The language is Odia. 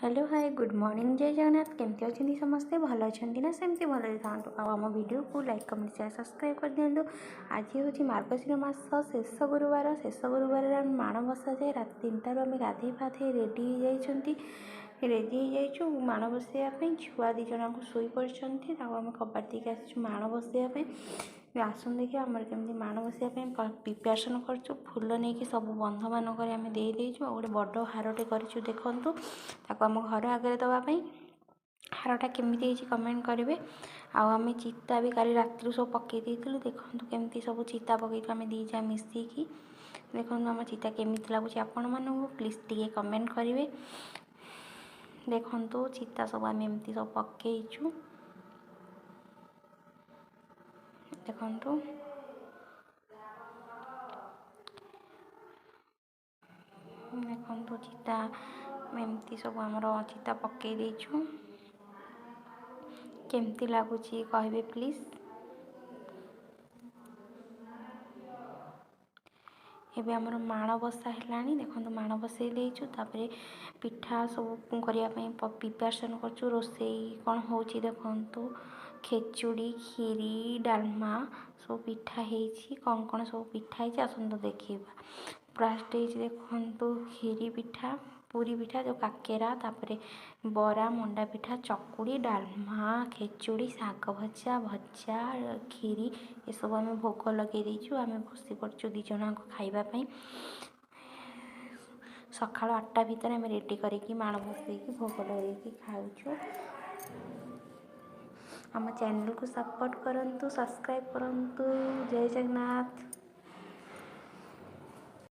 ହ୍ୟାଲୋ, ହାଏ, ଗୁଡ଼୍ ମର୍ଣ୍ଣିଂ, ଜୟ ଜଗନ୍ନାଥ। କେମିତି ଅଛନ୍ତି ସମସ୍ତେ? ଭଲ ଅଛନ୍ତି ନା? ସେମିତି ଭଲରେ ଥାଆନ୍ତୁ। ଆଉ ଆମ ଭିଡ଼ିଓକୁ ଲାଇକ୍, କମେଣ୍ଟ, ସେୟାର, ସବସ୍କ୍ରାଇବ୍ କରିଦିଅନ୍ତୁ। ଆଜି ହେଉଛି ମାର୍ଗଶିର ମାସ ଶେଷ ଗୁରୁବାର। ଶେଷ ଗୁରୁବାରରେ ଆମେ ମାଣ ବସାଯାଏ। ରାତି 3ଟାରୁ ଆମେ ଗାଧେଇ ପାଧେଇ ରେଡ଼ି ହେଇଯାଇଛନ୍ତି, ରେଡ଼ି ହେଇଯାଇଛୁ ମାଣ ବସେଇବା ପାଇଁ। ଛୁଆ 2 ଜଣଙ୍କୁ ଶୋଇପଡ଼ିଛନ୍ତି, ତାକୁ ଆମେ କବାଟ ଦେଇକି ଆସିଛୁ ମାଣ ବସେଇବା ପାଇଁ। ଆସନ୍ତୁ ଦେଖିବା ଆମର କେମିତି ମାଣ ବସେଇବା ପାଇଁ ପ୍ରିପାରେସନ୍ କରୁଛୁ। ଫୁଲ ନେଇକି ସବୁ ବନ୍ଧମାନଙ୍କରେ ଆମେ ଦେଇଦେଇଛୁ। ଆଉ ଗୋଟେ ବଡ଼ ହାରଟେ କରିଛୁ, ଦେଖନ୍ତୁ, ତାକୁ ଆମ ଘର ଆଗରେ ଦେବା ପାଇଁ। ହାରଟା କେମିତି ହେଇଛି କମେଣ୍ଟ କରିବେ। ଆଉ ଆମେ ଚିତା ବି କାଲି ରାତିରୁ ସବୁ ପକାଇ ଦେଇଥିଲୁ। ଦେଖନ୍ତୁ କେମିତି ସବୁ ଚିତା ପକାଇଛୁ ଆମେ 2 ଯା ମିଶିକି। ଦେଖନ୍ତୁ ଆମ ଚିତା କେମିତି ଲାଗୁଛି ଆପଣମାନଙ୍କୁ, ପ୍ଲିଜ୍ ଟିକେ କମେଣ୍ଟ କରିବେ। ଦେଖନ୍ତୁ, ଚିତା ସବୁ ଆମେ ଏମିତି ସବୁ ପକାଇଛୁ। ଦେଖନ୍ତୁ, ଦେଖନ୍ତୁ, ଚିତା ଏମିତି ସବୁ ଆମର ଚିତା ପକାଇ ଦେଇଛୁ। କେମିତି ଲାଗୁଛି କହିବେ ପ୍ଲିଜ୍। ଏବେ ଆମର ମାଣ ବସା ହେଲାଣି। ଦେଖନ୍ତୁ, ମାଣ ବସେଇ ଦେଇଛୁ। ତାପରେ ପିଠା ସବୁ କରିବା ପାଇଁ ପ୍ରିପାରେସନ୍ କରୁଛୁ। ରୋଷେଇ କ'ଣ ହେଉଛି ଦେଖନ୍ତୁ। ଖେଚୁଡ଼ି, କ୍ଷୀରି, ଡାଲମା ସବୁ ପିଠା ହେଇଛି। କ'ଣ କ'ଣ ସବୁ ପିଠା ହେଇଛି ଆସନ୍ତୁ ଦେଖିବା। ଫାଷ୍ଟ ହେଇଛି ଦେଖନ୍ତୁ କ୍ଷୀରି ପିଠା, ପୁରୀ ପିଠା ଯେଉଁ କାକେରା, ତାପରେ ବରା, ମଣ୍ଡା ପିଠା, ଚକୁଳି, ଡାଲମା, ଖେଚୁଡ଼ି, ଶାଗ ଭଜା, ଭଜା, କ୍ଷୀରି, ଏସବୁ ଆମେ ଭୋଗ ଲଗାଇ ଦେଇଛୁ। ଆମେ ବସି ପଡ଼ିଛୁ 2 ଜଣଙ୍କ ଖାଇବା ପାଇଁ। ସକାଳ 8ଟା ଭିତରେ ଆମେ ରେଡ଼ି କରିକି ମାଣ ବସେଇକି ଭୋଗ ଲଗାଇକି ଖାଉଛୁ। ଆମ ଚ୍ୟାନେଲକୁ ସପୋର୍ଟ କରନ୍ତୁ, ସବସ୍କ୍ରାଇବ୍ କରନ୍ତୁ। ଜୟ ଜଗନ୍ନାଥ।